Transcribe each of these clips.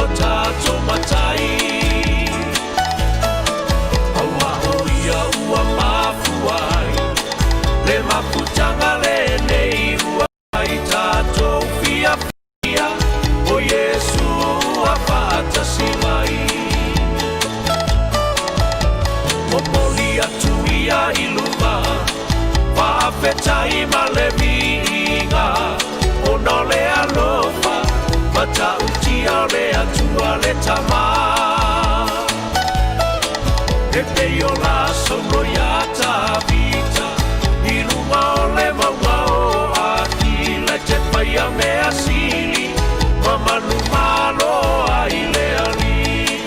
Lo tatou Matai. Aua o ia ua mafua ai le mafutaga lenei ua i tatou fiafia, o Iesu ua faatasi mai. Momoli atu ia i luma, faafetai ma le viiga, ona o le alofa matautia o le Atua le Tama. E pei o la saulo iā Tavita i luga o le mauga o Akila, e te faia mea sili ma manumalo ai le Alii.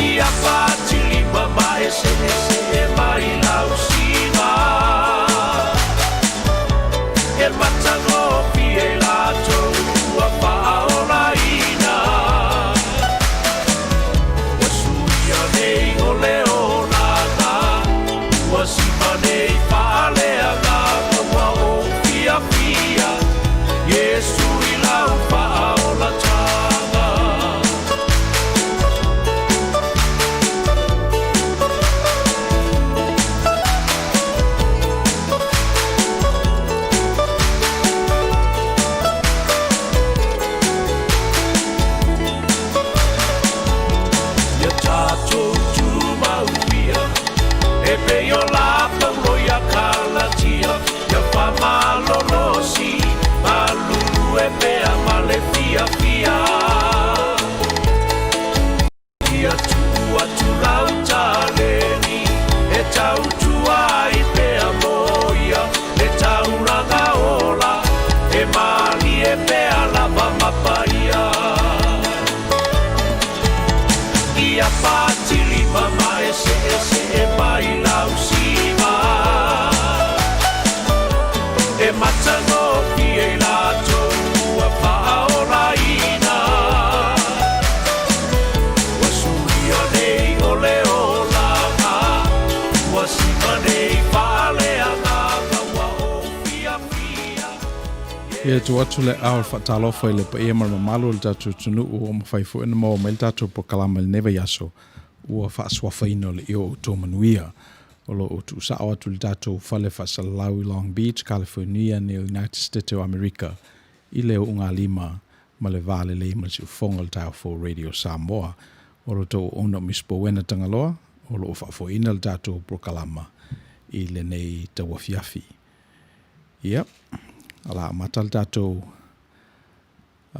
Ia fatilima ma eseese mai lausiga, e matagofie i latou ua faaolaina. Ua suia nei o le olaga, ua sima nei faaleagaga, ua ou fiafia Iesu i lau faaolataga. Ia tatou tumau ia, e pei o la Paulo ia Kalatia, ia faamalolosi galulue pea ma le fiafia. Ia tuu atu lau taleni e tautua ai pea mo ia le taulaga ola, e malie pea lava ma paia. Ia fatilima ma eseese mai lausiga, e matagofie i latou ua faaolaina. Ua suia nei o le olaga, ua sima nei faaleagaga, ua ou fiafia. Ia tuu atu le ao faatalofa i le paia ma le mamalu o le tatou atunuu ua mafai foi ona maua mai le tatou polokalame i lenei vaiaso ua faasuafaina o le io o outou manuia. O lo o tuusao atu i le tatou fale faasalalau i Long Beach, California, nei o United States o Amerika i le u'ugalima ma le va lelei ma le siufofoga o le Taeao Fou Radio Samoa. O lo outou auauna o Miss Bowena Tagaloa o lo o faafoeina le tatou polokalama i lenei tauafiafi. Ia, o le a amata le tatou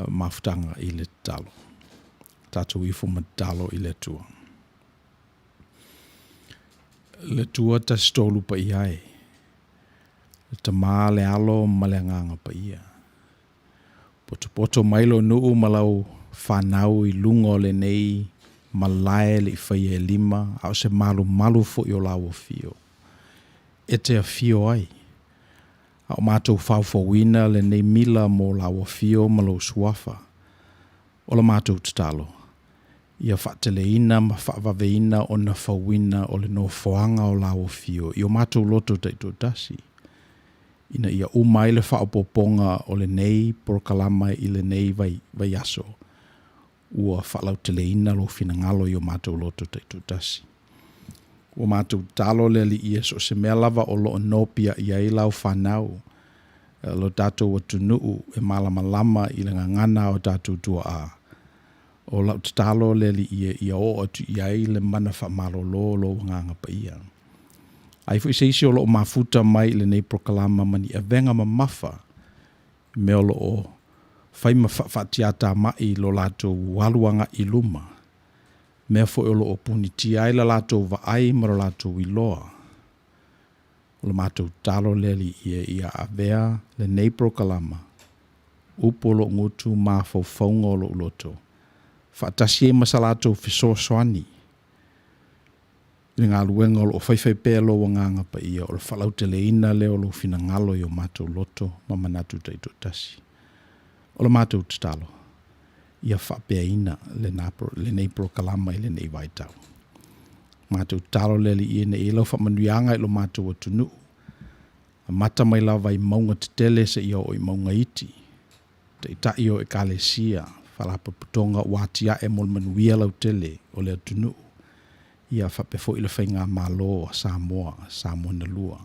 mafutaga i le tatalo. Tatou ifo ma tatalo i le Atua. Le Atua tasi tolu paia e, le Tama, le Alo ma le Agaga Paia. Potopoto mai lou nuu ma lau fanau i luga o lenei malae le i faia e lima, a o se malumalu foi o lau afio e te afio ai, a o matou faufauina lenei mila mo lau afio ma lou suafa. O la matou tatalo, ia faateleina ma faavaveina ona fauina o le nofoaga o lau afio i o matou loto taitoatasi, ina ia uma ai le faaopoopoga o lenei polokalama i lenei vaiaso ua faalauteleina lou finagalo i o matou loto taitoatasi. Ua matou tatalo le Alii ia so o se mea lava o lo o nopiai ai lau fanau, lo tatou atunuu e malamalama i le gagana a o tatou tuaa. O lau tatalo le Alii ia oo atu i ai le mana faamalolo o lou Agaga Paia. Ai foi se isi o lo o mafuta mai i lenei polokalama ma ni avega mamafa i mea o lo o fai ma faafaatiatamai i lo latou alu agai i luma, mea foi o lo o punitia ai la latou vaai ma lo latou iloa. O le matou tatalo le Alii ia avea lenei polokalama, upu o lou gutu ma mafaufauga o lou loto, faatasi ai ma sa latou fesoasoani i le galuega o lo o faifai pea lou Agaga Paia, o le faalauteleina lea o lou finagalo i o matou loto ma manatu taitoatasi. O le matou tatalo, ia faapeaina lenei polokalama i lenei vaitau. Matou tatalo le Alii ina ia lau faamanuiaga i lo matou atunuu, amata mai lava i mauga tetele seia oo i mauga iti. Taitai o Ekalesia, Faalapotopotoga ua atiae mo le manuia lautele o le atunuu, ia faapea foi le Faigamalo a Samoa, Samoa na Lua.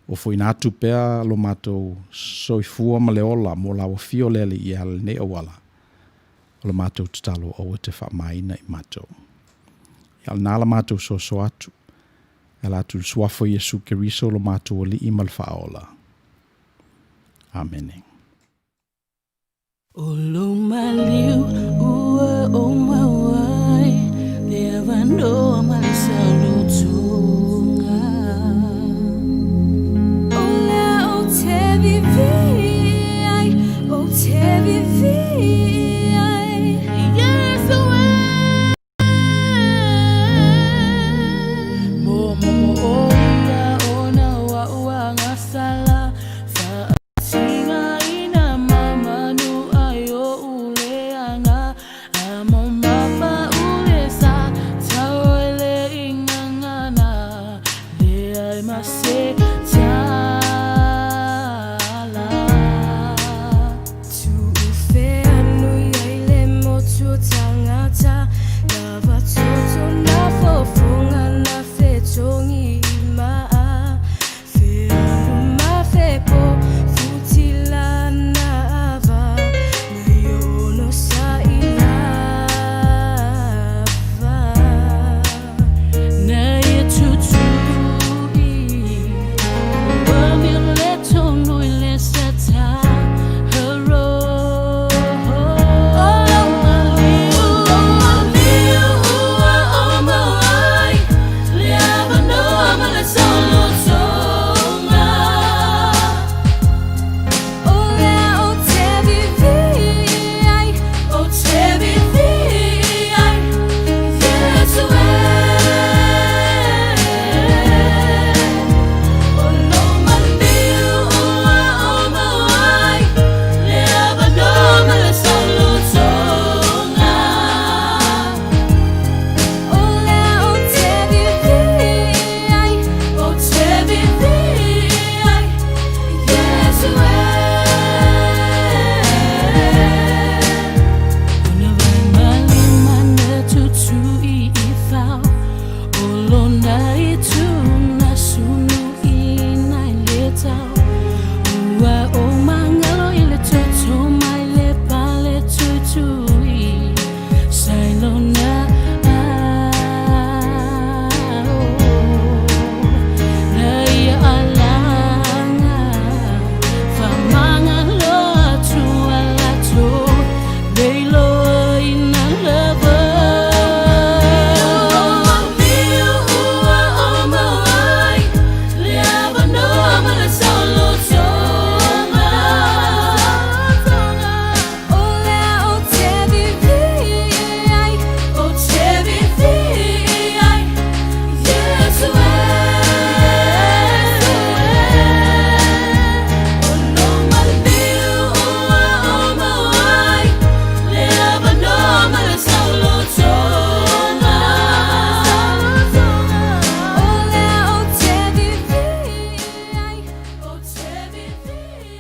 Ua foina atu pea lo matou soifua ma le ola mo lau Afio le Alii e ala i lenei auala, o le matou tatalo aua e te faamaina i matou. Ia o lena la matou soasoa atu, e ala atu i le Suafa o Iesu Keriso lo matou Alii ma le Faaola. Amene. O lou maliu ua ou maua ai le avanoa ma le saolotoga. O lea ou te vivii ai, ou te vivii ai, Iesu e.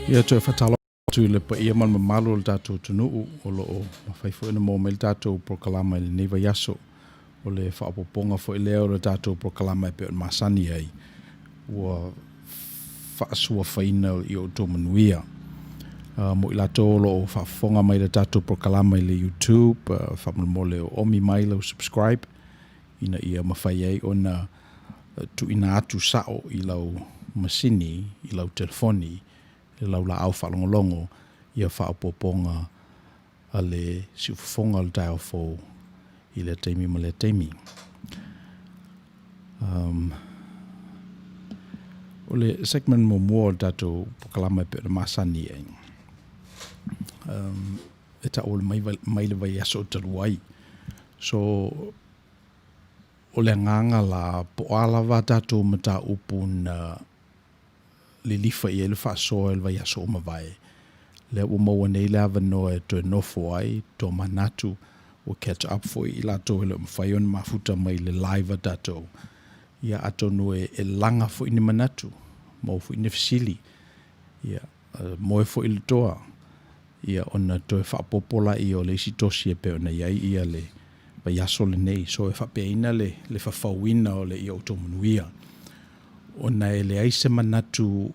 Ia toe faatalofa atu i le paia ma le mamalu o le tatou atunuu o lo o mafai foi ona maua mai le tatou polokalama i lenei vaiaso. O le faaopoopoga foi lea o le tatou polokalama e pei ona masani ai, ua faasuafaina i o outou manuia. Mo i latou o lo o faafofoga mai i le tatou polokalama i le YouTube, faamolemole o omi mai lau subscribe ina ia mafai ai ona tuuina atu sao i lau masini, i lau telefoni, i lau laau faalogologo ia faaopoopoga a le siufofoga o le taeao fou i lea taimi ma lea taimi. Um, o le segment muamua o le tatou polokalama e pei ona masani ai. Um, e ta'u mai, mai le vaiaso talu ai. So, o le agaga la, po o a lava a tatou mataupu na lilifa i ai le faasoa i le vaiaso ua mavae, lea ua maua nei le avanoa e toe nofo ai, tomanatu, ua catch up foi i latou e le o mafai ona mafuta mai i le live a tatou. Ia atonu e, e laga foi ni manatu, maua foi ni fesili, ia, moe foi le toa. Ia ona toe faaopoopo laia o le isi tosi e pei ona i ai ia le vaiaso lenei. So e faapeaina le le fafauina o le ia outou manuia ona e leai se manatu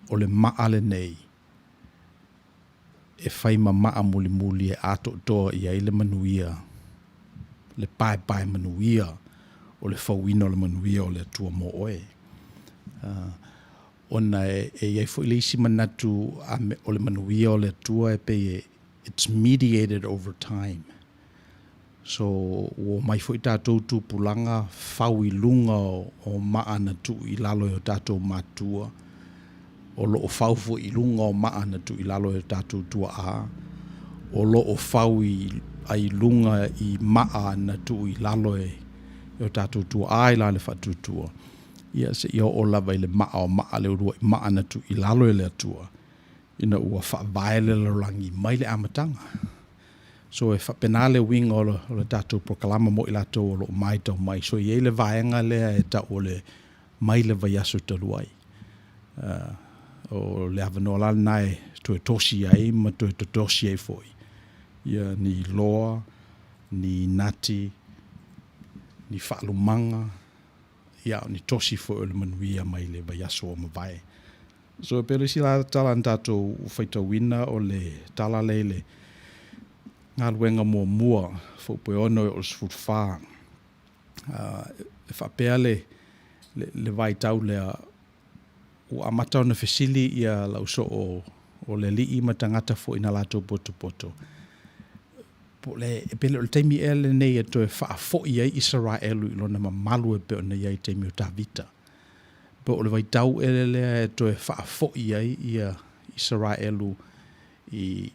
o le maa lenei e fai ma maa mulimuli e atoatoa i ai le manuia, le paepae manuia o le fauina o le manuia o le Atua mo oe. Ona e i ai foi le isi manatu o le manuia o le Atua e pei e it's mediated over time. So ua omai foi tatou tupulaga fau i luga o maa na tuu i lalo e o tatou matua, o lo o fau foi i luga o maa na tuu i lalo e o tatou tuaa, o lo o fau ai i luga i maa na tuu i lalo e o tatou tuaa i la le faatuatua, ia seia oo lava i le maa o maa, le uluai maa na tuu i lalo e le Atua, ina ua faavae le lalolagi mai le amataga. So e faapena le uiga o le tatou polokalama mo i latou o lo o matau mai. So e i ai le vaega lea e tau o le mai le vaiaso talu ai. O le avanoa la lena e toe tosi ai ma toe totosi ai foi ia ni iloa, ni nati, ni faalumaga, ia o ni tosi foi o le manuia mai le vaiaso ua mavae. So e pei o le isi la tala na tatou faitauina o le tala lea i le galuega muamua, fuaiupu e 6 e oo i le 14. E faapea le le vaitau lea ua amata ona fesili ia le ausoo o le alii ma tagata foi na latou potopoto, po o le, pe le o le taimi ea lenei e toe faafoi ai Isaraelu i lona mamalu e pei ona i ai i le taimi o Tavita. Po o le vaitau ea lea e toe faafoi ai ia Isaraelu i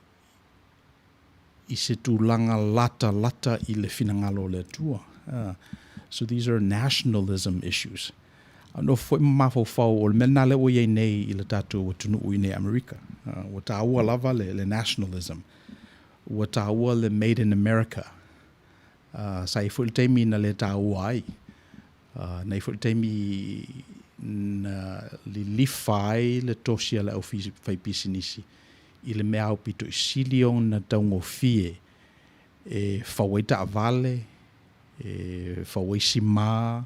i se tulaga latalata i le finagalo o le Atua. So these are nationalism issues. A nofo foi ma mafaufau o le mea lena lea ua i ai nei i le tatou atunuu i inei i Amerika. Ua taua lava le, le nationalism. Ua taua le made in America. Sa i ai foi le taimi na le taua ai. Na i ai foi le taimi na lilifa ai le tosi a le aufaipisinisi i le mea aupito i sili ona taugofie e fau ai taavale, e fau ai simā,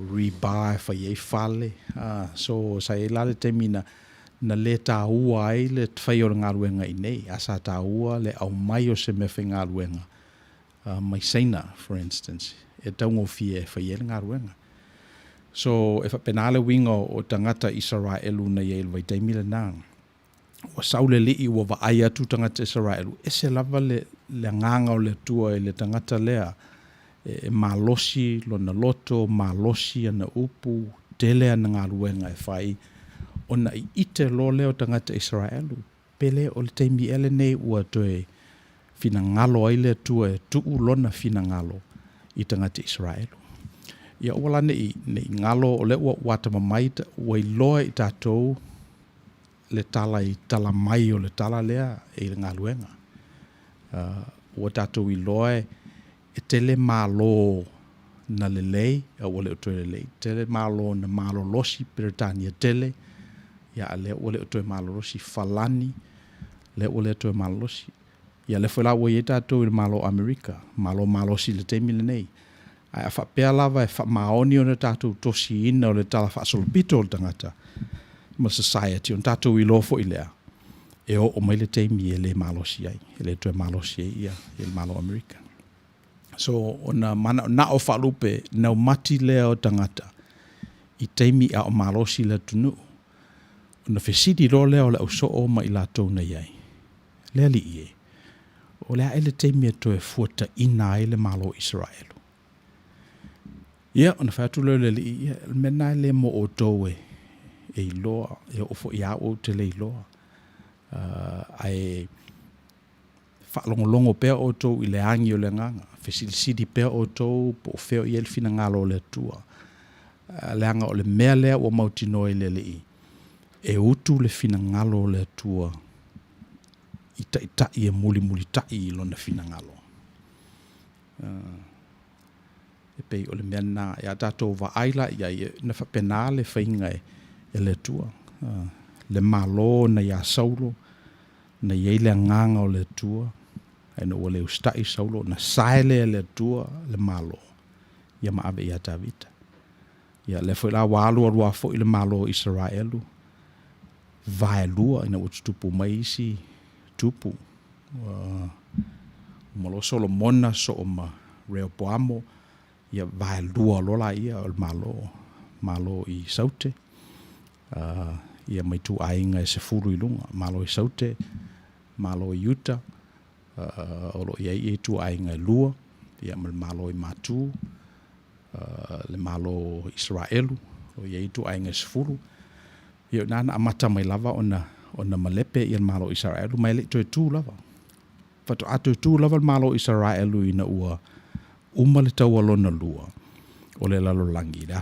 rebar e fai ai fale. So sa i ai la le taimi na na le taua ai le faia o le galuega i inei, ae sa taua le aumai o se meafaigaluega mai Saina for instance, e taugofie e fai ai le galuega. So e faapena le uiga o tagata Isaraelu na i ai i le vaitaimi lena. Ua sau le Alii ua vaai atu tagata Isaraelu, ese lava le, le agaga o le Atua i le tagata lea e malosi lona loto, malosi ana upu, tele ana galuega e fai, ona iite loa lea o tagata Isaraelu, pe le o le taimi ea lenei ua toe finagalo ai le Atua e tuu lona finagalo i tagata Isaraelu. Ia aua la ne i, ne i galo, o lea ua, ua atamamai, ua iloa e i tatou le tala i tala mai o le tala lea i le galuega. Ua tatou iloa e, e tele malo na lelei, a ua le o toe lelei, tele malo na malolosi, Peretania tele, ia a lea ua le o toe malolosi, Falani, lea ua le toe malolosi. Ia lea foi la ua i ai tatou i le Malo o Amerika, malo malosi i le taimi lenei. Ae a faapea lava e faamaoni ona tatou tosiina o le talafaasolopito o le tagata ma society, ona tatou iloa foi lea, e oo mai le taimi e le malosi ai, e le toe malosi ai ia, ia le Malo o Amerika. So, ona manaonao faalupe naumati lea o tagata i taimi a o malosi le atunuu. Ona fesili loa lea o le ausoo ma i latou na i ai, Le Alii e, o le a ea le taimi e toe fuataina ai le Malo o Isaraelu? Ia, ona fai atu lea o le Alii, ia, o le mea lena e le mo outou e, e iloa, e oo foi ia au ou te le iloa. Ae faalogologo pea outou i le agi o le Agaga, fesilisili pea outou po o fea o i ai le finagalo o le Atua. Leaga o le mea lea ua mautinoa i le Alii, e utu le finagalo o le Atua i taitai e mulimulitai i lona finagalo. E pei o le mea lena. A tatou vaai la i ai, na faapena le faiga e le Atua. Le malo na ia Saulo, Na i ai le Agaga o le Atua, ae ina ua le usitai Saulo, ona sae lea e le Atua le malo, ia ma ave ia Tavita. Ia lea foi la ua alu alu lava foi le malo o Isaraelu, vaelua ina ua tutupu mai isi tupu, ua uma loa Solomona sosoo ma Reopoamo, ia vaelua loa lea o le Malo, malo i Saute, ia ma ituaiga e 10 i luga, malo i Saute, malo i uta, o lo o i ai ituaiga e 2, ia ma le malo i Matu, le malo o Isaraelu, o lo o i ai ituaiga e 10. Ia o i ina na amata mai lava ona malepe le malo o Isaraelu ma e le i toe tu lava. Faatoa toe tu lava le malo o Isaraelu ina ua uma le taua lona lua o le lalolagi i le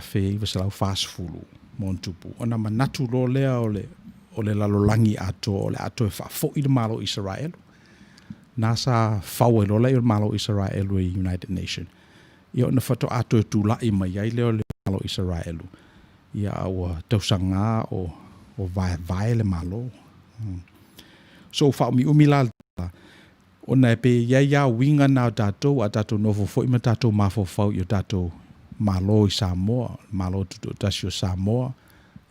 1940+, ona manatu loa lea o le lalolagi atoa o le a toe faafoi le malo o Isaraelu. Na sa fau ai loa le malo o Isaraelu e United Nation, ia ona faatoa toe tulai mai ai lea o le malo o Isaraelu, ia a ua tausaga o vaevae le malo. So ua faaumiumi la le tala, ona e pei e i ai lava uiga na o tatou a tatou nofo foi ma tatou mafaufau i o tatou malo i Samoa, Malo Tutoatasi o Samoa,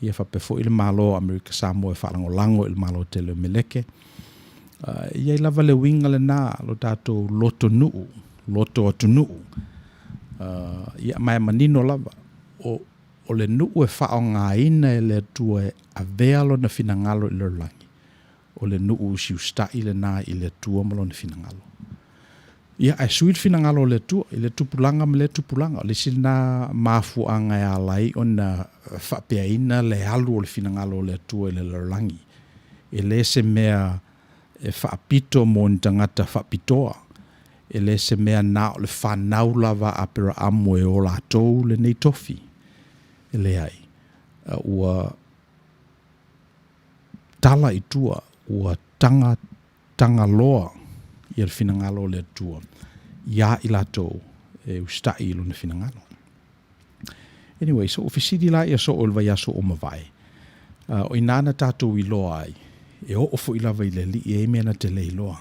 ia faapea foi le Malo o Amerika Samoa e faalagolago i le Malo tele o Meleke. E i ai lava le uiga lena, lo tatou lotonuu, loto atunuu. Ia ma e manino lava, o le nuu e faaaogaina e le Atua e avea Lona finagalo i le lalolagi, o le nuu usiusitai lena i le Atua ma Lona finagalo. Ia, ae sui le finagalo o le Atua i lea tupulaga ma lea tupulaga. O le isi lena mafuaaga e ala ai ona faapeaina le alu o le finagalo o le Atua i le lalolagi. E le se mea e faapito mo ni tagata faapitoa, e le se mea na o le fanau lava a Aperaamu e o latou lenei tofi. E leai, ua tala i tua, ua taga tagaloa ia le finagalo o le Atua ia i latou e usitai i lona finagalo. Anyway, so ua fesili la ia soo i le vaiaso ua mavae, o i ina na tatou iloa ai, e oo foi lava i le Alii e i ai mea na te le iloa.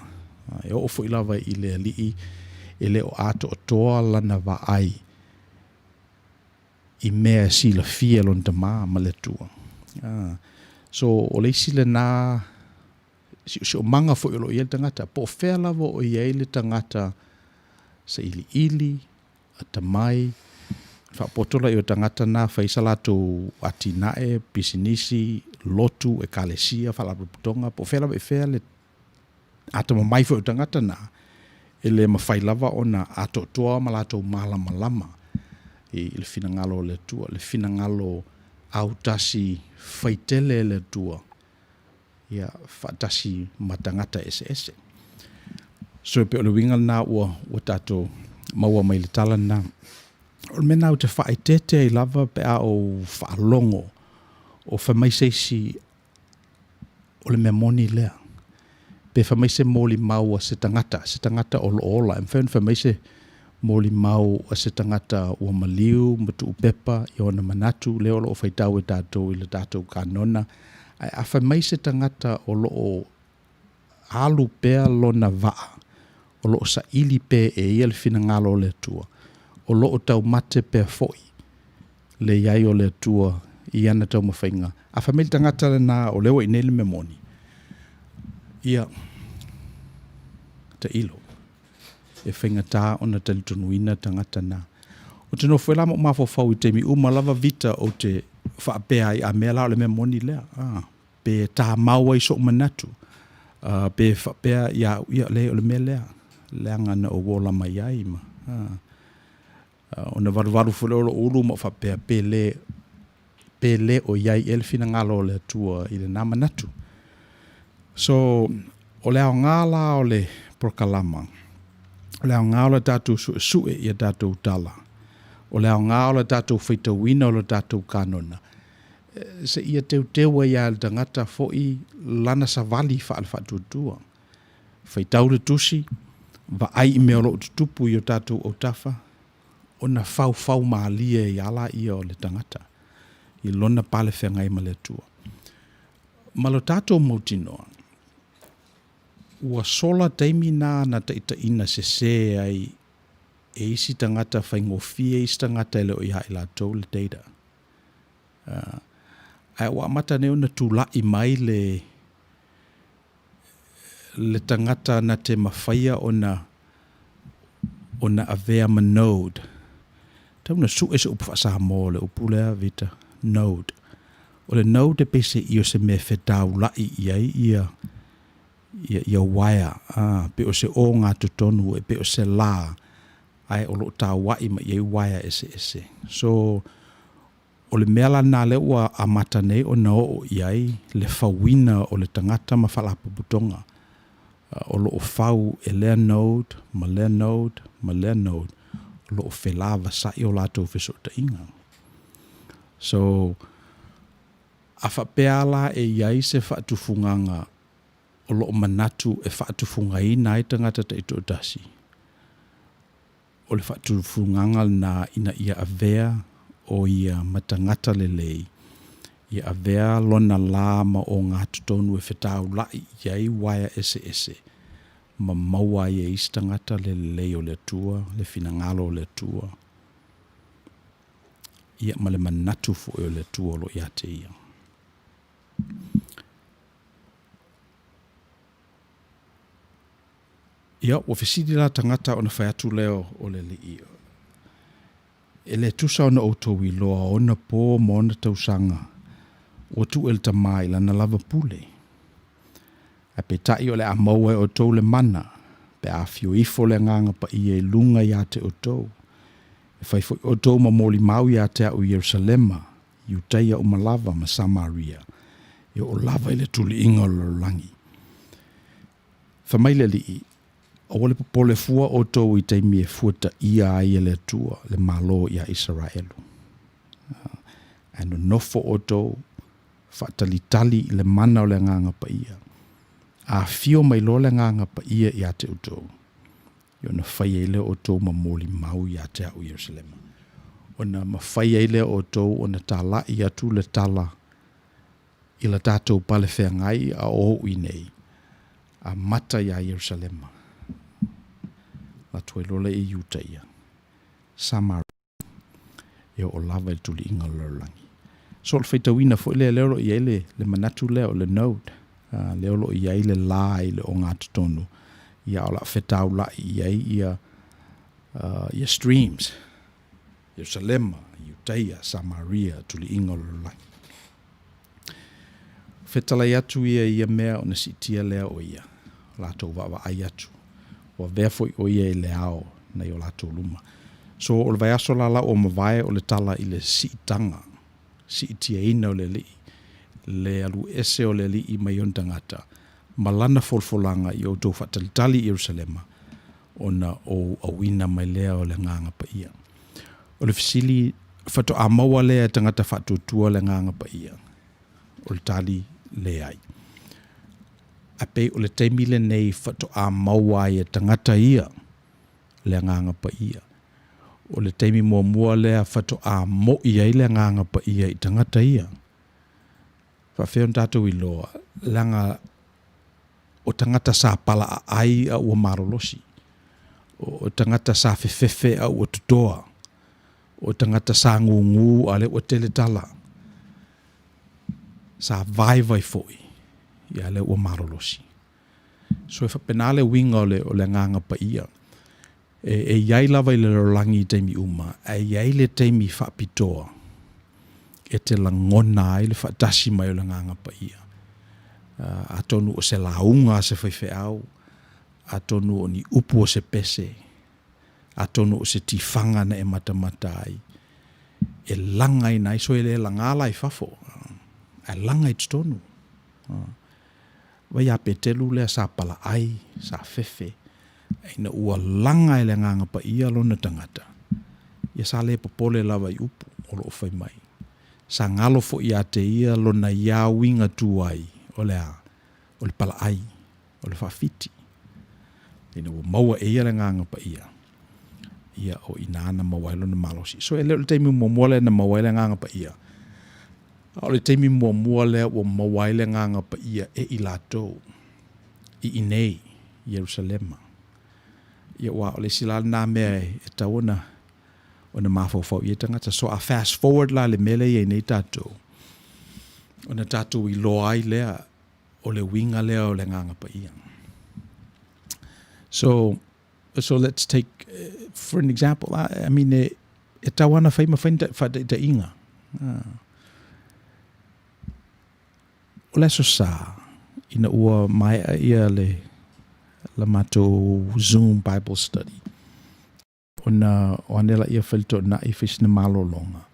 E oo foi lava i le Alii e le o atoatoa lana vaai i mea e silafia e lona Tama ma le Atua. So, o le isi lena siosiomaga foi o lo o i ai le tagata, po o fea lava o i ai le tagata sailiili, atamai, faapoto laia o tagata na fai sa latou atinae, pisinisi, lotu, ekalesia, faalapotopotoga, po o fea lava i fea le atamamai foi o tagata na, e le mafai lava ona atoatoa ma latou malamalama i le finagalo o le Atua, le finagalo autasi faitele e le Atua, ia, faatasi ma tagata eseese. So e pei o le uiga lena ua tatou maua mai le tala lena. O le mea lena ou te faaeteete ai lava pe a ou faalogo o fai mai se isi o le mea moni lea, pe fai mai se molimau a se tagata, se tagata o lo o ola. E mafai ona fai mai se molimau a se tagata ua maliu ma tuupepa i ona manatu, lea o lo o faitau e tatou i le tatou kanona. Ae a fai mai se tagata o lo o alu pea lona vaa, o lo o saili pea e ia le finagalo o le Atua, o lo o taumate pea foi le i ai o le Atua i ana taumafaiga. A fai mai le tagata lena o lea ua i inei le mea moni, ia, tailo, e faigata ona talitonuina tagata na. Ou te nofo foi la ma ou mafaufau i taimi uma lava Vita ou te faapea ai, a mea la o le mea moni lea, pe tamau ai sou manatu, pe faapea ia au, ia leai o le mea lea, leaga na ou ola mai ai ma, ona valuvalu foi lea o lou ulu ma ou faapea, pe le, pe le o i ai ea le finagalo o le Atua i lena manatu. So, o le aoga la o le polokalama, o le aoga o le tatou suesue i a tatou tala, o le aoga o le tatou faitauina o le tatou kanona, seia teuteu ai lava e le tagata foi lana savali faale-faatuatua. Faitau le tusi, vaai i mea o lo o tutupu i o tatou autafa, ona faufau malie ai lava lea o le tagata i lona pale feagai ma le Atua. Ma lo tatou mautinoa. Ua sola taimi na na taʻitaʻina sesē ai e isi tagata faigofie isi tagata e le o iā i latou le data. Ae ua amata nei ona tulaʻi mai le le tagata na te mafaia ona ona avea ma node. Tau na sue se upu faa-Samoa o le upu lea, Vita, node. O le node e peiseai o se mea e fetaulaʻi i ai ia ia ia uaea, a, pei o se ogatotonu, e pei o se lā, ae o lo o tauaʻi mai i ai uaea eseese. So, o le mea la lena lea ua amata nei ona oo i ai le fauina o le tagata ma faalapotopotoga o lo o fau e lea node ma lea node ma lea node o lo o felavasaʻi o latou fesootaiga. So, a faapea la e i ai se faatufugaga o lo o manatu e faatufugaina ai tagata taitoatasi, o le faatufugaga lena ina ia avea o ia ma tagata lelei, ia avea lona lā ma ogatotonu e fetaulaʻi i ai uaea eseese ma maua ai e isi tagata le lelei o le Atua, le finagalo o le Atua, ia ma le manatu foi o le Atua o lo o ia te ia. Ia, ua fesili la tagata ona fai atu lea o le Alii, E le tusa ona outou iloa ona po ma ona tausaga ua tuu e le Tama i lana lava pule. Ae peitai o le a maua e outou le mana, pe a afio ifo le Agaga Paia i luga ia te outou. E fai foi outou ma molimau ia te au i Ierusalema, Iutaia uma lava ma Samaria, e oo lava i le tuliiga o le lalolagi. Fai mai le Alii, Aua le popole fua outou i taimi e fuataia ai e le Atua le Malo ia Isaraelu. Ae nonofo outou, faatalitali i le mana o le Agaga Paia. A afio mai loa le Agaga Paia ia te outou, ia ona fai ai lea o outou ma molimau ia te au i Ierusalema. Ona mafai ai lea o outou ona talaʻi atu le tala i la tatou pale feagai a o ou i inei, amata iā Ierusalema, latou ai loa lea i Iutaia, Samaria, e oo lava i le tuliiga o le lalolagi. So o le faitauina foi lea, lea o lo o i ai le, le manatu lea o le node, uh, lea o lo o i ai le lā i le ogatotonu, ia o le a fetaulaʻi i ai ia, uh, ia streams, Ierusalema, Iutaia, Samaria, tuliiga o le lalolagi. Fetalai atu ia i ia mea ona siitia lea o ia, latou vaavaai atu, ua avea foi ʻo ia i le ao nai o latou luma. So, o le vaiaso la la ua mavae o le tala i le siitaga, siitiaina o le Alii, le alu ese o le Alii mai ona tagata, ma lana folafolaga i outou faatalitali i Ierusalema, ona ou auina mai lea o le Agaga Paia. O le fesili, faatoa maua lea e tagata faatuatua le Agaga Paia? O le tali, leai. Ae pei o le taimi lenei faatoa maua ai e tagata ia le Agaga Paia. O le taimi muamua lea faatoa moʻi ai le Agaga Paia i tagata ia. Faafefea ona tatou iloa, leaga o tagata sa palaaai a ua malolosi, o tagata sa fefefe a ua totoa, o tagata sa gūgū a lea ua tele tala, sa vaivai foi, ia lea ua malolosi. So e faapena le uiga o le, o le Agaga Paia. E, e i ai lava i le lalolagi i taimi uma, ae i ai le taimi faapitoa e te lagona ai le faatasi mai o le Agaga Paia. Uh, atonu o se lauga a se faifeau, atonu o ni upu o se pese, atonu o se tifaga na e matamata ai, e lagaina ai, so e le laga la i fafo, ae laga i totonu. Vai ia Petelu lea sa palaai, sa fefe, ina ua laga e le Agaga Paia lona tagata, ia sa le popole lava i upu o lo o fai mai. Sa galo foi ia te ia lona ia uiga tuai, o le a? O le palaai, o le faafiti. Ina ua maua e ia le Agaga Paia, ia o i ina na maua ai lona malosi. So e le o le taimi muamua lea na maua ai le Agaga Paia, a o le taimi muamua lea ua maua ai le Agaga Paia e i latou i inei. Ierusalema. Ia aua o le isi la lena mea e tatau ona ona mafaufau i ai tagata. So a fast forward la i le mea lea e i ai nei tatou, ona tatou iloa ai lea o le uiga lea o le Agaga Paia. So, so let's take for an example, I mean, e, e tau ana fai ma fai faataitaiga. O le Aso Sa, ina ua maea ia le la matou Zoom Bible study, ona o ane laia fai le toonai fai sina malologa,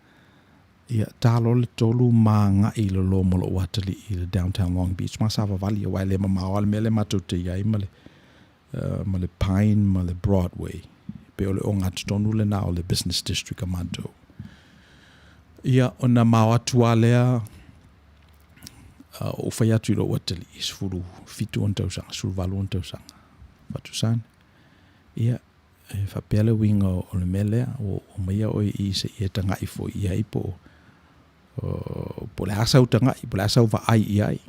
ia ta loa le tolu ma agai i lalo ma lou atalii i le downtown Long Beach ma savavali aua e le mamao lava le mea lea matou te i ai ma le ma le Pine ma le Broadway, pei o le ogatotonu lena o le business district a matou. Ia, ona ma o atu lava lea, ou fai atu i lou atalii, 17 ona tausaga, 18 ona tausaga, fatu son, ia, e faapea le uiga o le mea lea, ua ou aumaia oe i i se i e tagai foi i ai po o le a sau tagai, po o le a sau vaai i ai.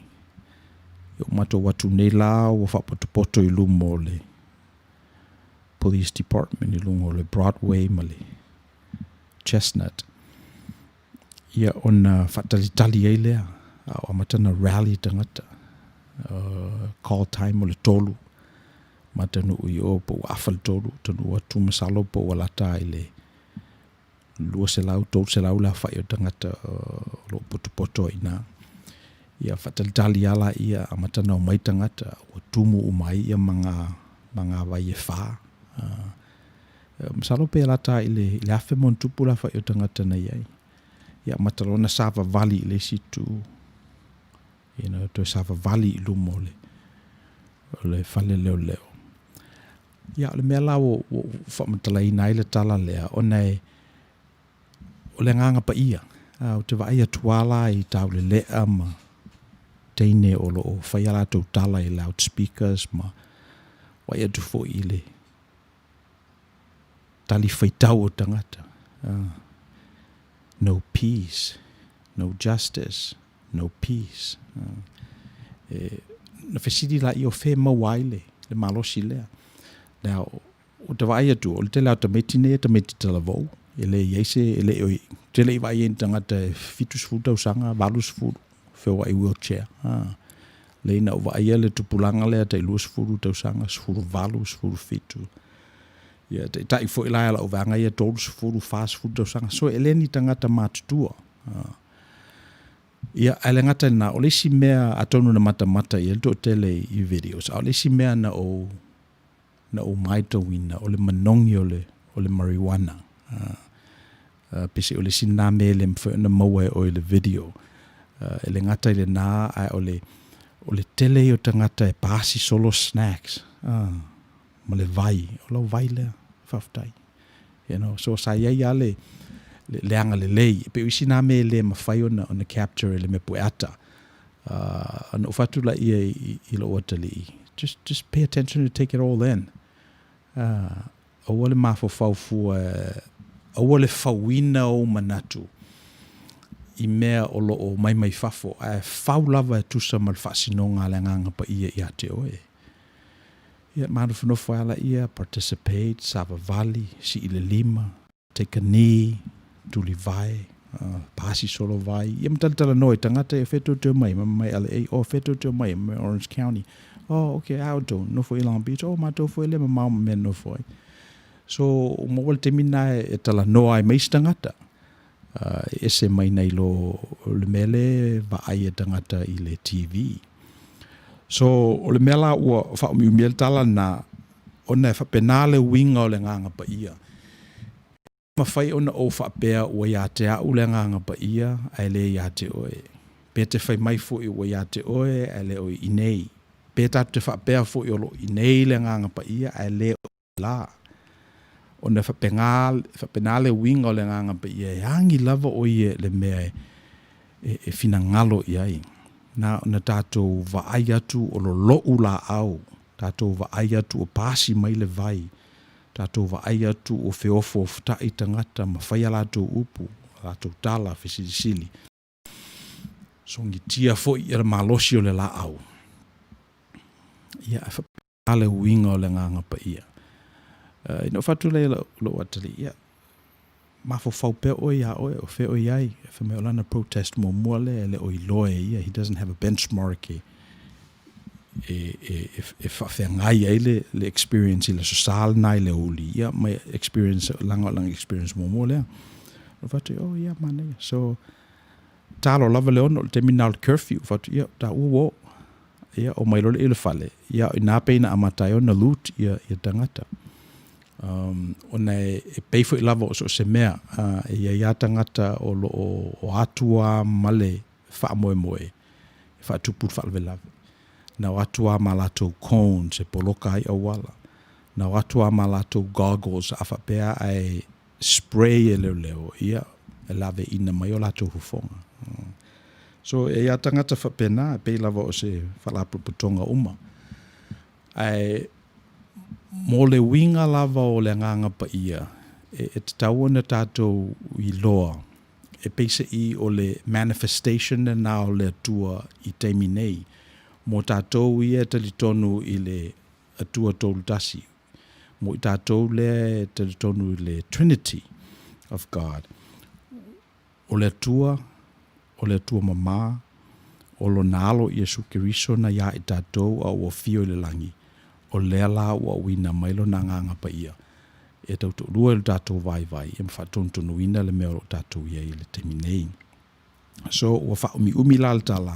Ia ua matou atu nei la ua faapotopoto i luma o le Police Department i luga o le Broadway ma le Chestnut. Ia ona faatalitali ai lea, a o amata ona rally tagata. Call time o le 3, ma taunuu i o po ua afa le 3, taunuu atu masalo po ua lata i le 200, 300 le aofai o tagata o lo o potopoto ai i ina. Ia faatalitali lava laia, amata ona omai tagata, ua tumu uma ai ia magavai e fa. Masalo pe lata i le 1000+ le aofai o tagata na i ai. Ia amata loa ona savavali i le isi itu, you know, toe savavali i luma o le fale leoleo. Ia, o le mea la ua ou faamatalaina ai le tala lea, ona e, o le Agaga Paia, a, ou te vaai atu lava la i taulelea ma teine o lo o fai a latou tala i loudspeakers ma vaai atu foi i le talifuaitau o tagata. No peace, no justice, no peace. E, na fesili laia o fea e maua ai le, le malosi lea. Now, ou te vaai atu, o le tele lava o tamaiti nei e tamaiti talavou, e le i ai se, e le i, te le i vaai ai i ni tagata e 70 tausaga, 80, feoai wheelchair. Ha. Leai na ou vaaia le tupulaga lea tai 20 tausaga, 18, 17. Ia, taitai foi la e lau vaega ia 30, 40 tausaga. So e le ni tagata matutua. Ha. Ia, ae le gata i lena, o le isi mea atonu na matamata i ai le toatele i videos, a o le isi mea na ou na ou matauina, o le manogi o le, o le marijuana. Uh, pese o le isi lena mea e le mafai ona maua e oe i le video. Uh, e le gata i lena, ae o le, o le tele ia o tagata e paasi solo snacks, uh, ma le vai, o lau vai lea, faafetai. You know, so sa i ai lava le, le, le agalelei. E pei o isi na mea e le mafai ona, ona capture e le mea pueata. Uh, ona ou fai atu laia i, i lou atalii, just, just pay attention and take it all in. Uh, aua le mafaufau fua, aua le fauina ou manatu i mea o lo o mai mai fafo, ae fau lava e tusa ma le faasinoga a le Agaga Paia ia te oe. Ia, manofonofo ai laia, participate, savavali, sii le lima, take a knee, tulivae, pasi solo vai, ia ma talatalanoa i tagata ia, o fea tou te omai, ma mai LA, oh, fea tou te omai, mai Orange County, oh, okay, a outou, nofo i Long Beach, oh, matou foi e le mamao ma mea e nofo ai. So, ua maua le taimi lena e talanoa ai ma isi tagata, e ese mai nai lo le mea lea e vaai e tagata i le TV. So, o le mea la ua faaumiumi ai le tala lena, ona e faapena le uiga o le Agaga Paia. E mafai ona ou faapea ua ia te au le Agaga Paia ae le ia te oe. Pe te fai mai foi ua ia te oe ae le o i inei. Pe tatou te faapea foi o lo o inei le Agaga Paia ae le o la. Ona e faapena, faapena le uiga o le Agaga Paia, e agi lava ʻo ia i le mea e, e, e finagalo i ai. Na ona tatou vaai atu o loloʻu laau, tatou vaai atu o pasi mai le vai, tatou vaai atu o feofaoftaʻi tagata ma fai a latou upu, a latou tala fesilisili. Sogitia foi ia le malosi o le laau. Ia, e faapena. a le uiga o le Agaga Paia. Ina ua fatu lea i lou atalii, ia, mafaufau pea oe iā oe, o fea oe i ai? Fai mai o lana protest muamua lea e le o iloa e ia, he doesn't have a benchmark e, e, e, e, e faafeagai ai le, le experience i le Aso Sa lena i le aoauli, ia, ma experience, leaga o lana experience muamua lea. Ou fai atu, oh ia, manaia. So, talo lava le 6, o le taimi lena o le curfew, fai atu, ia, taua ua oo. Ia, omai loa lea i le fale, ia, o i ina pei na amata ai ona loot ia, ia tagata. Um, ona e, e pei foi lava o so o se mea, uh, e i ai lava tagata o lo o, o atu lava ma le faamoemoe e faatupu le faalavelave. Na o atu lava ma latou cones e poloka ai auala. Na o atu lava ma latou goggles a faapea ae spray e leoleo, ia, e laveina mai o latou fofoga. So, e i ai lava tagata faapena, e pei lava o se faalapotopotoga uma. Ae mo le uiga lava o le Agaga Paia, e, e tatau ona tatou iloa, e peiseai o le manifestation lena o le Atua i taimi nei, mo tatou ia e talitonu i le Atua Toulutasi, mo i tatou lea e talitonu i le Trinity of God, o le Atua, o le Atua mamā, o Lona Alo Iesu Keriso na iā i tatou a ua afio i le lagi, o lea la ua auina mai Lona Agaga Paia e tautoalua i lo tatou vaivai ia ma faatonutonuina le mea o lo o tatou i ai i le taimi nei. So, ua faaumiumi la le tala,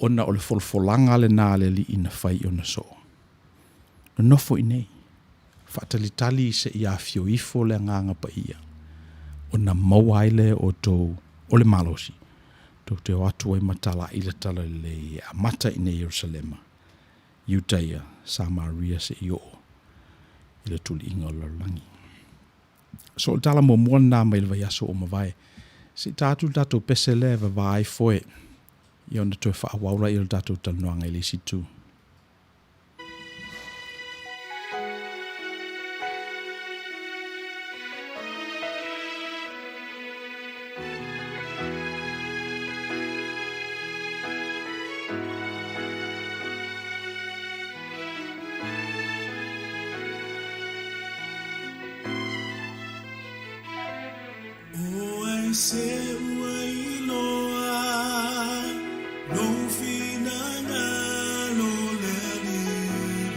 ona o le folafolaga lena a le Alii na fai i ona soo. Nonofo i inei, faatalitali seia afio ifo le Agaga Paia, ona maua ai lea e outou o le malosi, tou te o atu ai ma talai le talalelei e amata i inei i Ierusalema, Iutaia, Samaria seia oo i le tuliiga o le lalolagi. So o le tala muamua lena mai le vaiaso ua mavae. Se i ta atu le tatou pese lea e vava ai foe, ia ona toe faaauau laia o le tatou talanoaga i le isi itu. O ai se ua iloa lou finagalo le Alii?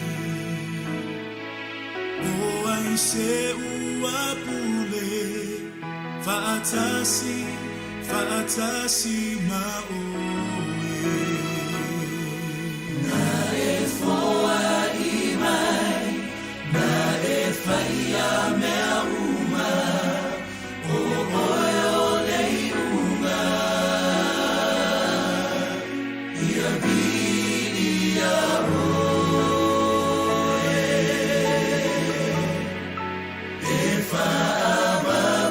O ai se ua pule faatasi, faatasi ma oe? Na e foai mai Na e whaia mea uma, o oe o le iuga. Ia viia oe, e whaavavau.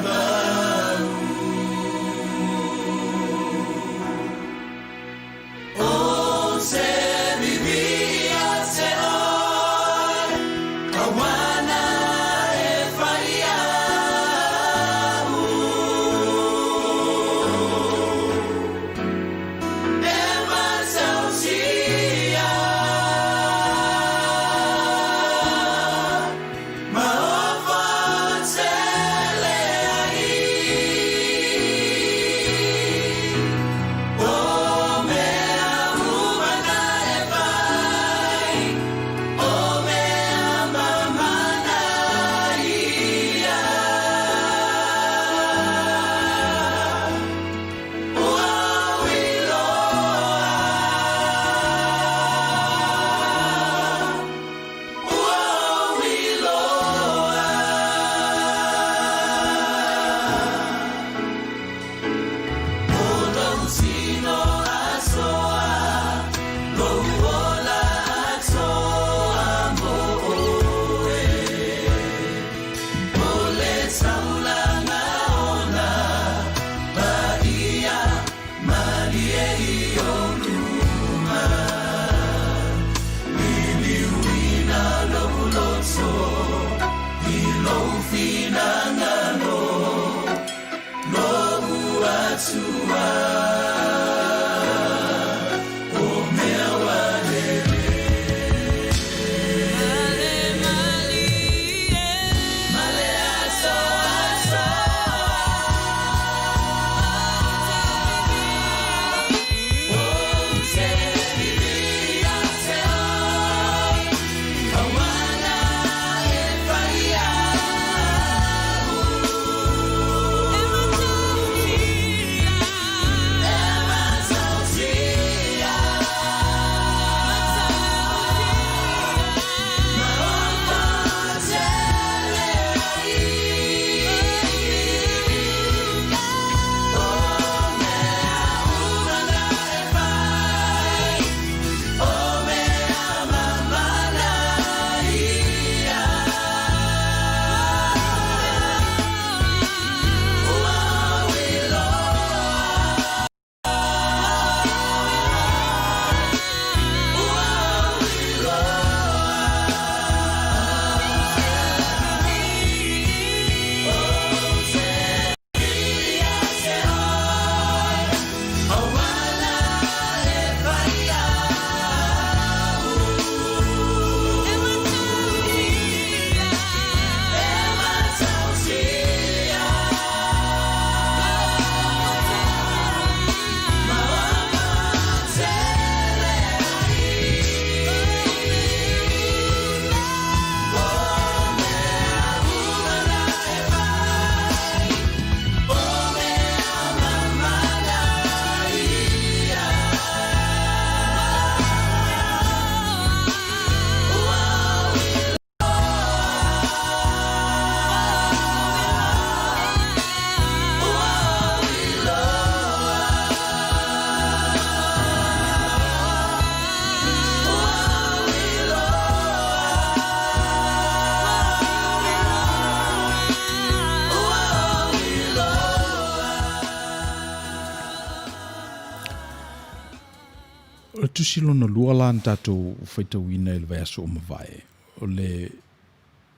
tusi lona lua la na tatou faitauina i le vaiaso ua mavae, o le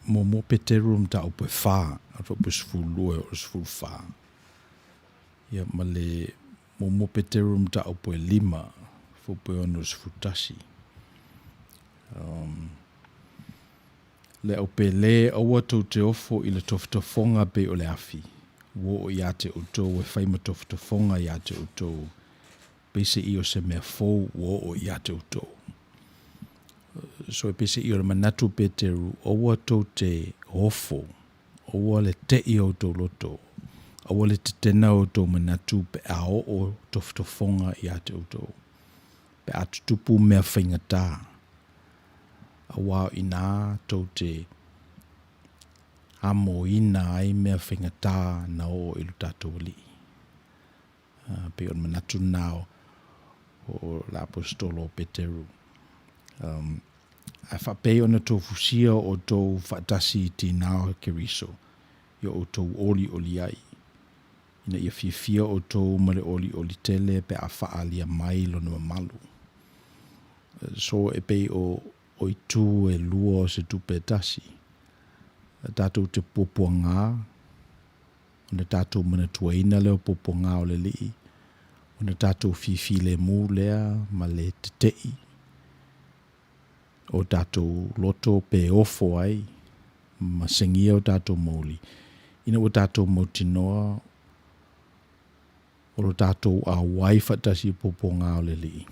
muamua Peteru o le mataupu e fa, o le fuaiupu e 12 e oo i le 14. Ia ma le muamua Peteru o le mataupu e 5, fuaiupu e 6 i le 11. Le au pele, aua tou te ofo i le tofotofoga pei o le afi, ua oo ia te outou e fai ma tofotofoga ia te outou, peiseai o se mea fou ua oo ia te outou. So e peiseai o le manatu o Peteru, aua tou te ofo, aua le tei o outou loto, aua le tetena o outou manatu pe a oo tofotofoga ia te outou, pe a tutupu mea faigata, aua o i inā tou te amoina ai mea faigata na oo i lo tatou Alii. Pei o le manatu lena o le Aposetolo o Peteru. Ae faapei ona tofusia outou faatasi i tinā o Keriso ia outou olioli ai, ina ia fiafia outou ma le olioli tele pe a faaalia mai lona mamalu. So e pei o itu e lua o se tupe e tasi, tatou te puapuagā, ona tatou manatuaina lea o puapuagā o le Alii, ona tatou fifilemu lea ma le teteʻi o tatou loto pe ofo ai ma segia o tatou mouli, ina ua tatou mautinoa o lo tatou auai faatasi i puapuagā o le Alii,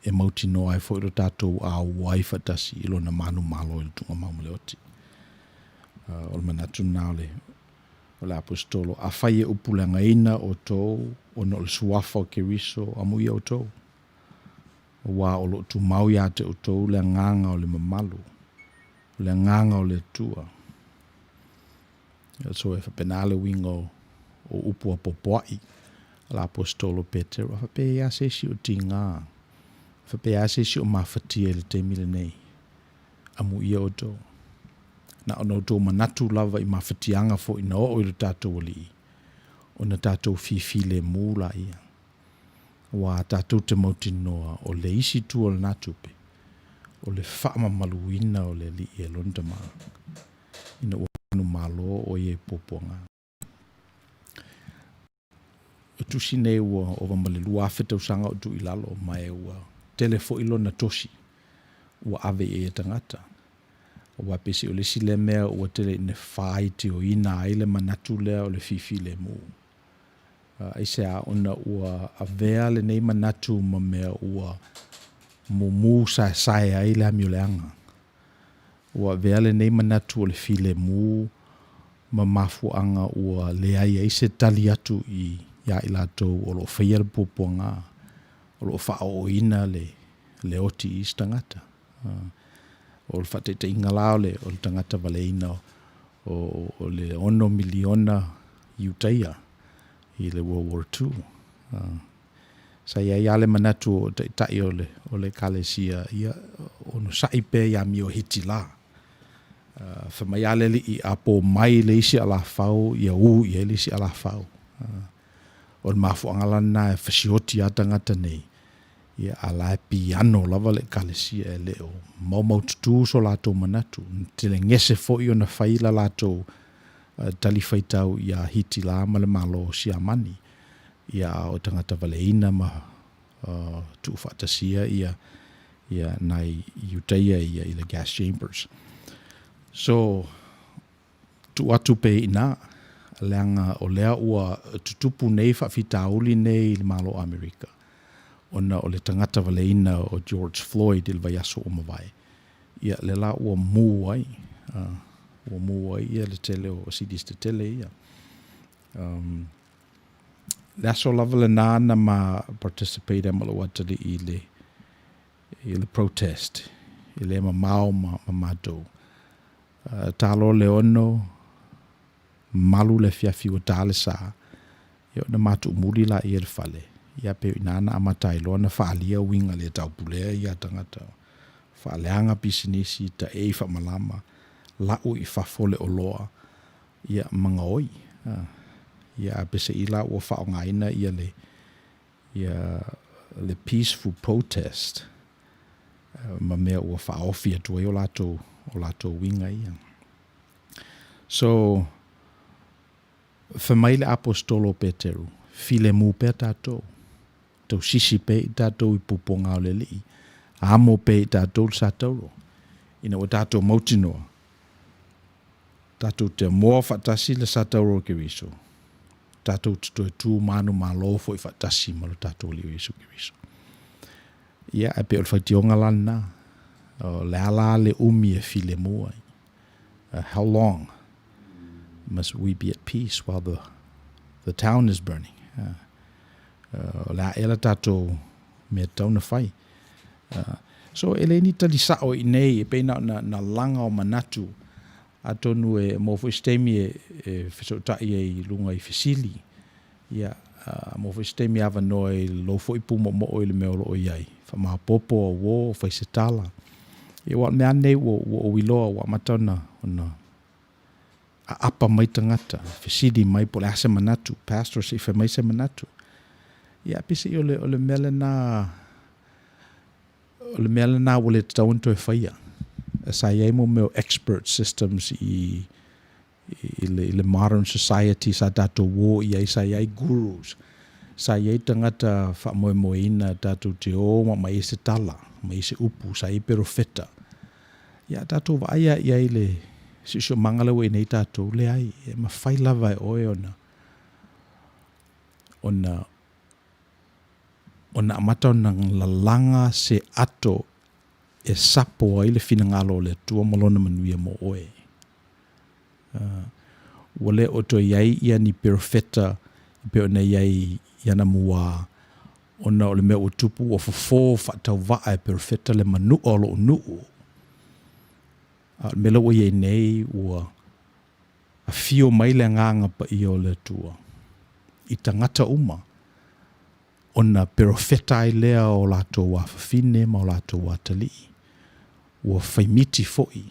e mautinoa ai foi lo tatou auai faatasi i Lona manumalo i le tuugamau ma le oti. O le manatu lena o le o le Aposetolo, Afai e upuleagaina outou ona o le suafa o Keriso, amuia outou, aua o lo o tumau ia te outou le agaga o le mamalu, o le agaga o le Atua. So e faapena le uiga o upu apoapoai a le Aposetolo o Petero, a faapea e i ai lava se isi o tiga, a faapea e i ai lava se isi o mafatia i le taimi lenei, amuia outou. Na ona outou manatu lava i mafatiaga foi na oo i lo tatou Alii, ona tatou fifilemu laia, aua tatou te mautinoa o le isi itu o lena tupe, o le faamamaluina o le Alii e Lona Tama, ina ua manumalo o ia i puapuaga. O tusi nei ua ova ma le 2,000 tausaga o tuu i lalo, ma e ua tele foi lona tosi ua ave i ai e tagata. Aua peiseai o le isi lea mea ua tele ina faitioina ai le manatu lea o le fifilemu. Aisea? Ona ua avea lenei manatu ma mea ua mumu saesae ai le amioleaga. Ua avea lenei manatu o le filemu ma mafuaaga ua leai ai se tali atu iā i latou o lo o faia le puapuaga, o lo o faaooina le oti i isi tagata. O le faataitaiga la o le tagata valeina o le ono miliona Iutaia i le World War II. Sa i ai lava le manatu o Taitai o le o le Ekalesia, ia onosai pea i amio Hitila. Fai mai lava le Alii, a po mai le isi alafau, ia u i ai le isi alafau. O le mafuaaga la lena e fasioti lava tagata nei, ia a la e piano lava le Ekalesia e le o maumaututu so latou manatu. Na telegese foi ona fai la latou talifuaitau iā Hitila ma le Malo o Siamani. Ia a o tagata valeina ma tuufaatasia ia ia nai Iutaia ia i le gas chambers. So, tuu atu pea i ina, leaga o lea ua tutupu nei faafitauli nei i le Malo o Amerika ona o le tagata valeina o George Floyd i le vaiaso ua mavae, ia lea la ua mu ai, ua mu ai ia le tele o cities tetele ia. Le aso lava lena na ma participate ai ma lou atalii i le i le protest e le mamao ma matou. Ta loa le ono malu le afiafi ua ta le sa, ia ona matuumuli laia i le fale, ia pei o i ina na amata ai loa ona faaalia uiga le taupulea ia a tagata, faaleaga pisinisi, taei faamalama, lau i fafo le oloa, ia ma gaoi. Ia a peiseai la ua faaaogaina ia le ia le peaceful protest ma mea ua faaofi atu ai o latou, o latou uiga ia. So, fai mai le Aposetolo o Peteru, Filemu pea tatou, tausisi pea i tatou i puapuaga o le Alii, amo pea i tatou le satauro, ina ua tatou mautinoa, tatou te amoa faatasi le satauro o Keriso, tatou te toe tu manumalo foi faatasi ma lo tatou Alii o Iesu Keriso. Ia, ae pei o le faitioga la lena, o le a la le umi e filemu ai? How long must we be at peace while the, the town is burning? O le a ea la tatou mea tatau ona fai? So, e le ni tali sa'o i inei, e pei na ona na laga o manatu, atonu e maua foi se taimi e, e fesootai ai i luga i fesili, ia, maua foi se taimi avanoa i lou foi pūmoomoo i le mea o lo o i ai, faamaopoopo au uō, fai se tala. Ia aua o le mea lava lenei ua, ua ou iloa ua amata ona, ona aapa mai tagata, fesili mai po o le a se manatu, Pastor se i fai mai se manatu. Ia, peiseai o le, o le mea lena, o le mea lena ua le tatau ona toe faia. Sa i ai mo mea o expert systems i, i le, i le modern society sa tatou o i ai, sa i ai gurus, sa i ai tagata faamoemoeina tatou te o ma aumai ai se tala, aumai ai se upu, sa i ai perofeta. Ia a tatou vaai lava i ai i le siosiomaga lea ua i ai nei tatou, leai, e mafai lava e oe ona, ona, ona amata ona lalaga se ato e sapo ai le finagalo o le Atua ma Lona manuia mo oe. Ua le o toe i ai ia ni perofeta e pei ona i ai i anamua, ona o le mea ua tupu ua fofo faatauvaa e perofeta le manua o lou nuu. A o le mea lea ua i ai nei, ua afio mai le Agaga Paia o le Atua i tagata uma, ona perofeta ai lea o latou afafine ma o latou atalii, ua faimiti foi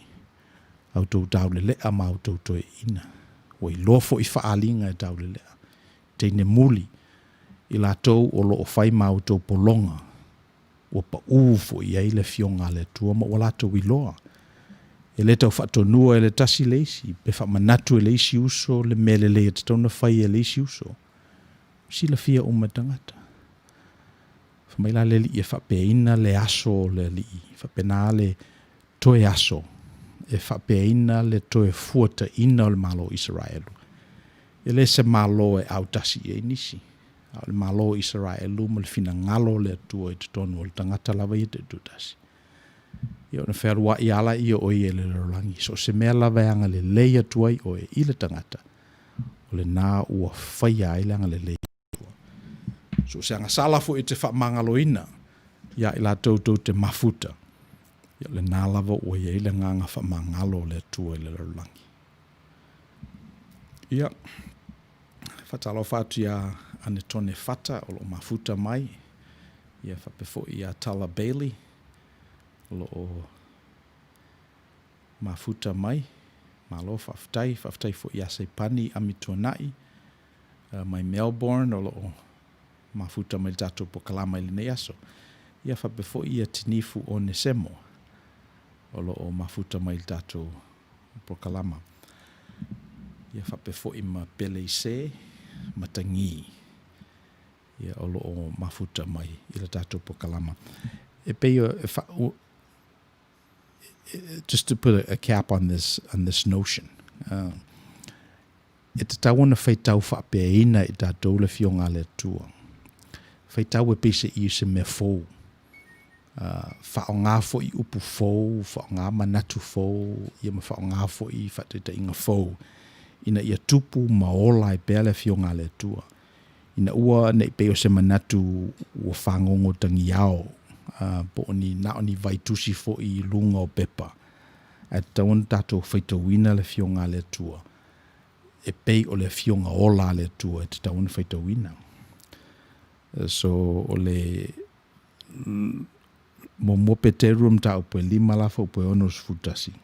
a outou taulelea ma a outou toeaiina, ua iloa foi faaaliga e taulelea, teine muli, i latou o lo o fai ma a outou pologa, ua pau foi i ai le Afioga a le Atua ma ua latou iloa. E le tau faatonua e le tasi le isi, pe faamanatu e le isi uso le mea lelei e tatau ona fai e le isi uso. Silafia uma e tagata. Fai mai la le Alii e faapeaina le aso o le Alii, faapena le toe aso e faapeaina le toe fuataina o le Malo o Isaraelu. E le se Malo e autasi i ai nisi, a o le Malo o Isaraelu ma le finagalo o le Atua i totonu o le tagata lava ia taitoatasi. Ia ona fealuai lava laia o ia i le lalolagi, so o se mea lava e agalelei atu ai oe i le tagata, o lena ua faia ai le agalelei o le Atua. So o se agasala foi e te faamagaloina iā i latou tou te mafuta, ia o lena lava ua i ai le agaga faamagalo o le Atua i le lalolagi. Ia, faatalofa atu iā Anetone Fata o lo o mafuta mai, ia faapea foi iā Tala Bailey o lo o mafuta mai. Malo faafetai. Faafetai foi iā Saipani Amituanai mai Melbourne o lo o mafuta mai i le tatou pokalama i lenei aso. Ia faapea foi ia Tinifu Onesemo o lo o mafuta mai i le tatou pokalama. Ia faapea foi ma Peleise Matagi ia o lo o mafuta mai i le tatou pokalama. E pei e fa, just to put a cap on this, on this notion, e tatau ona faitau faapeaina i tatou le Afioga a le Atua. Faitau e pei se i se mea fou. Faaaoga foi upu fou, faaaoga manatu fou, ia ma faaaoga foi faataitaiga fou, ina ia tupu ma ola ai pea le Afioga a le Atua. Ina ua ne i pei o se manatu ua fagogo tagiao, po o ni na o ni vaitusi foi i luga o pepa, ae tatau ona tatou faitauina le Afioga a le Atua e pei o le Afioga ola a le Atua e tatau ona faitauina. So, o le muamua Peteru o le mataupu e 5 la faupu e 61.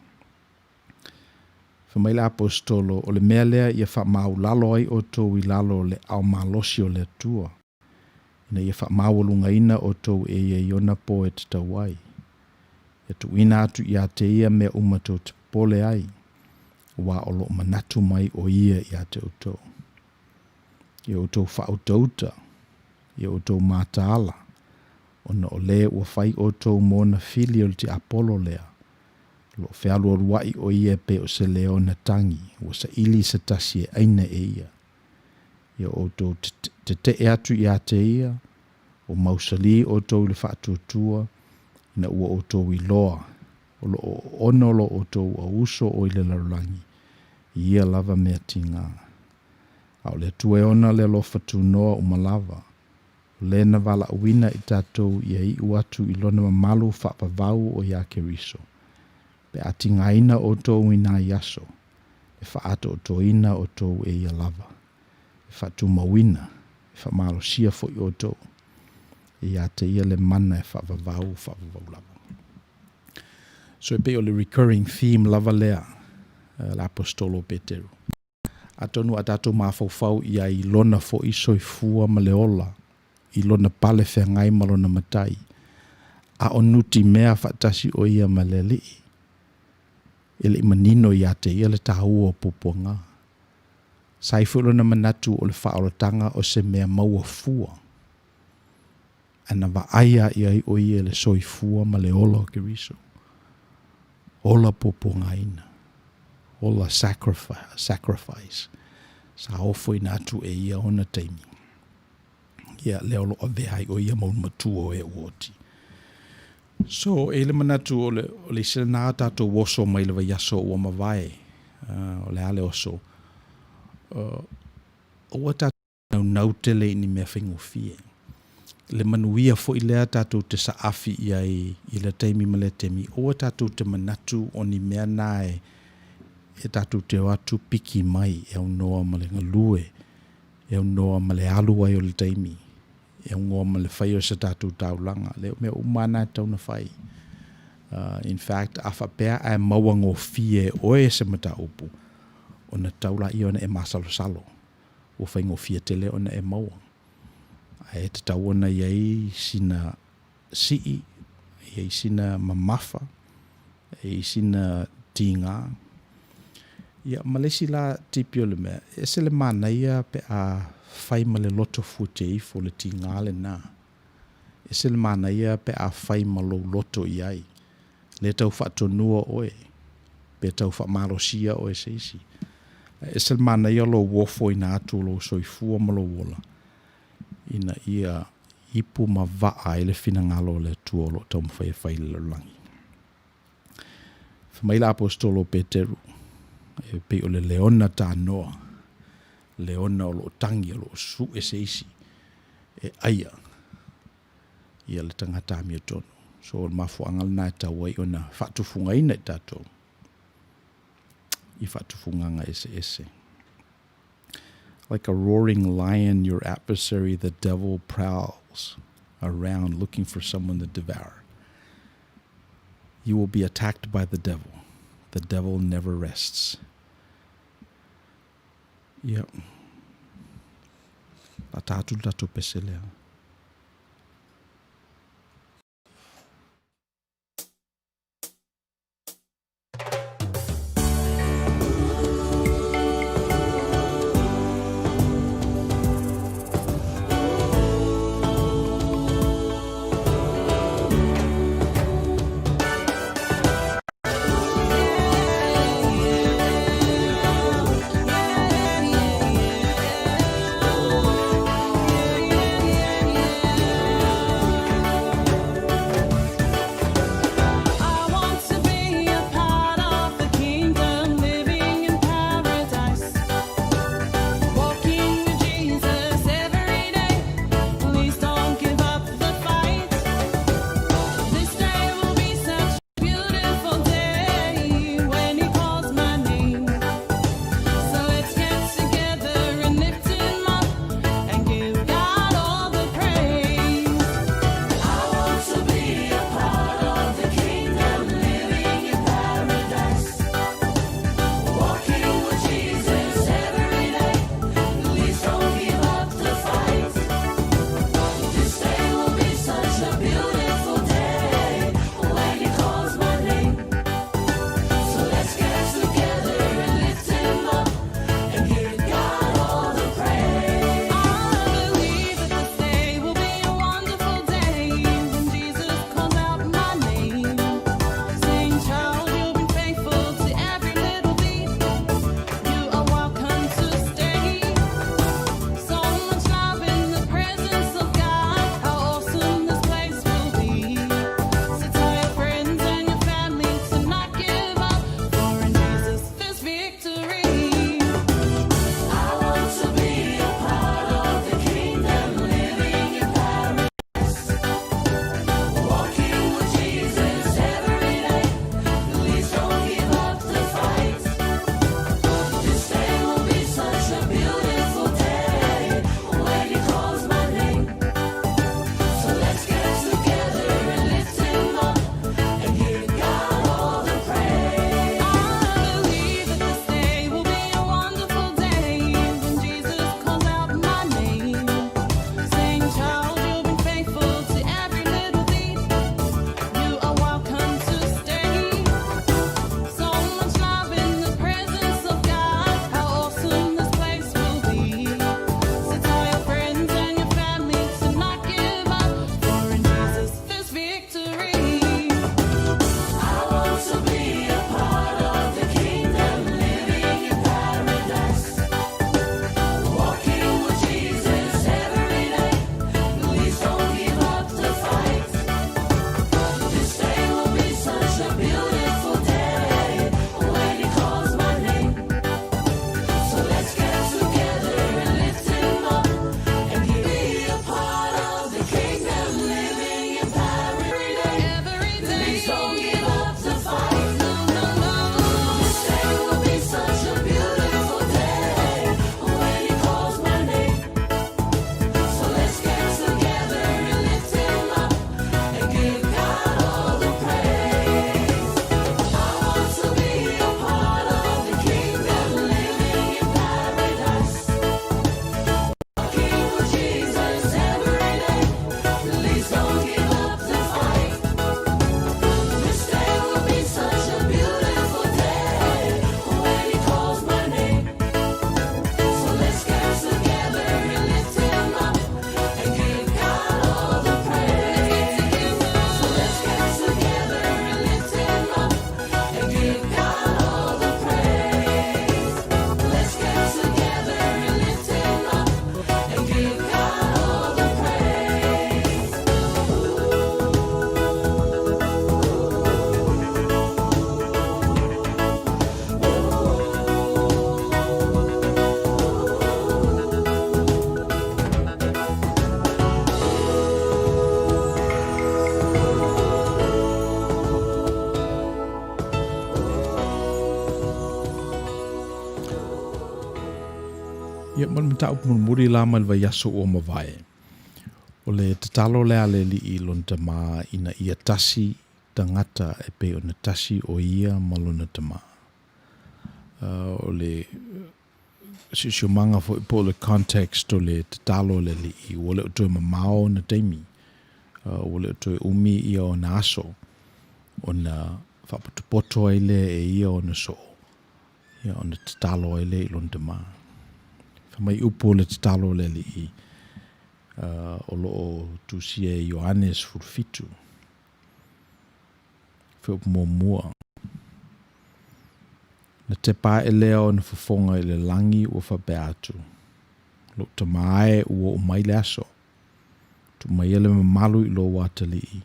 Fai mai le Aposetolo, o le mea lea ia faamaualalo ai outou i lalo o le aao malosi o le Atua. Ina ia faamaualugaina outou e ia i ona po e tatau ai. Ia tuuina atu ia te ia mea uma tou te popole ai, aua o lo o manatu mai o ia ia te outou. Ia outou faautauta, ia outou mataala, ona o le ua fai outou mo ona fili o le tiapolo lea, o lo o fealualuaʻi o ia e pei o se leona tagi, ua saili i se tasi e ʻaina e ia. Ia outou teteʻe atu ia te ia, ua mausalī outou i le faatuatua, ina ua outou iloa, o lo o ono lo outou auuso o i le lalolagi, i ia lava mea tigā. A o le Atua e ona le alofa tunoa uma lava, o le na valaauina i tatou ia iu atu i lona mamalu faavavau o iā Keriso, pe a tigaina outou i nai aso, e faaatoatoina outou e ia lava, e faatumauina, e faamalosia foi outou, e iā te ia le mana e faavavau faavavau lava. So e pei o le recurring theme lava lea a le Aposetolo o Peteru. Atonu a tatou mafaufau i ai i lona foi soifua ma le ola, i lona pale feagai ma lona matai, a o nutimea faatasi o ia ma le Alii, e le i manino ia te ia le taua o puapuaga. Sa ai foi lona manatu o le faaolataga o se mea maua fua, ae na vaai lava i ai o ia i le soifua ma le ola o Keriso. Ola puapuagaina. Ola sacrifice. Sa ofoina atu e ia ona taimi. Ia, lea o lo o avea ai o ia ma matua o e ua oti. So, e i le manatu o le, o le isi lena tatou oso mai le vaiaso ua mavae, o le a le oso, aua tatou naunau tele i ni mea faigofie. Le manuia foi lea tatou te saafi i ai i lea taimi ma lea taimi, aua tatou te manatu o ni mea na e, e tatou te o atu piki mai e aunoa ma le galue, e aunoa ma le alu ai o le taimi, e aunoa ma le fai o se tatou taulaga. Le mea uma lava na e tatau ona fai. In fact, a faapea ae maua gofie e oe se mataupu, ona tatau laia ona e masalosalo, ua faigofie tele ona e maua. Ae tatau ona i ai sina sii, i ai sina mamafa, e i ai sina tiga. Ia, ma le isi la tipi o le mea, e ese le manaia pe a fai ma le loto fuete ifo le tiga lena. Ese le manaia pe a fai ma lou loto i ai. Le tau faatonua oe, pe tau faamalosia oe e se isi. Ae ese le manaia lou ofoina atu o lou soifua ma lou ola, ina ia ipu ma vaa ai le finagalo o le Atua o lo o taumafai e fai i le lalolagi. Fai mai le Aposetolo o Peteru, e pei o le leona tanoa, leona o lo o tagi, o lo o sue se isi e aia ia le tagata amiotonu. So o le mafuaaga lena e tatau ai ona faatufugaina i tatou i faatufugaga eseese. Like a roaring lion, your adversary, the devil, prowls around looking for someone to devour. You will be attacked by the devil. The devil never rests. Ia, la tā atu le tatou pese lea. Ia, ma le mataupu mulimuli la mai le vaiaso ua mavae, o le tatalo lea a le Alii i Lona Tama ina ia tasi tagata e pei ona tasi o Ia ma Lona Tama. O le siosiomaga foi po o le context o le tatalo a le Alii, ua le o toe mamao ona taimi, ua le o toe umi ia ona aso, ona faapotopoto ai lea e ia ona soo, ia ona tatalo ai lea i lona Tama. Fai mai upu o le tatalo a le Alii, o lo o tusia e Ioane 17, fuaiupu muamua. Na tepa ae lea ona fofoga i le lagi ua faapea atu, Lou Tama e, ua oo mai le aso. Tuu maia le mamalu i lou atalii,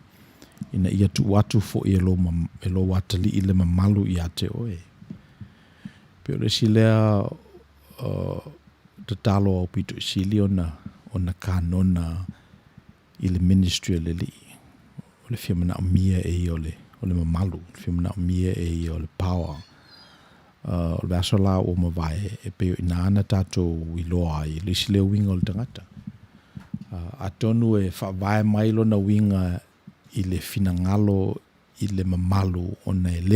ina ia tuu atu foi e lou, e lou atalii le mamalu ia te oe. Pei o le isi lea tatalo aupito i sili ona, ona kanona i le ministry a le Alii. O le fia manaomia e ia o le, o le mamalu, o le fia manaomia e ia o le power. O le vaiaso la ua mavae, e pei o i ina na tatou iloa ai le isi lea uiga o le tagata. Atonu e faavae mai lona uiga i le finagalo i le mamalu ona e le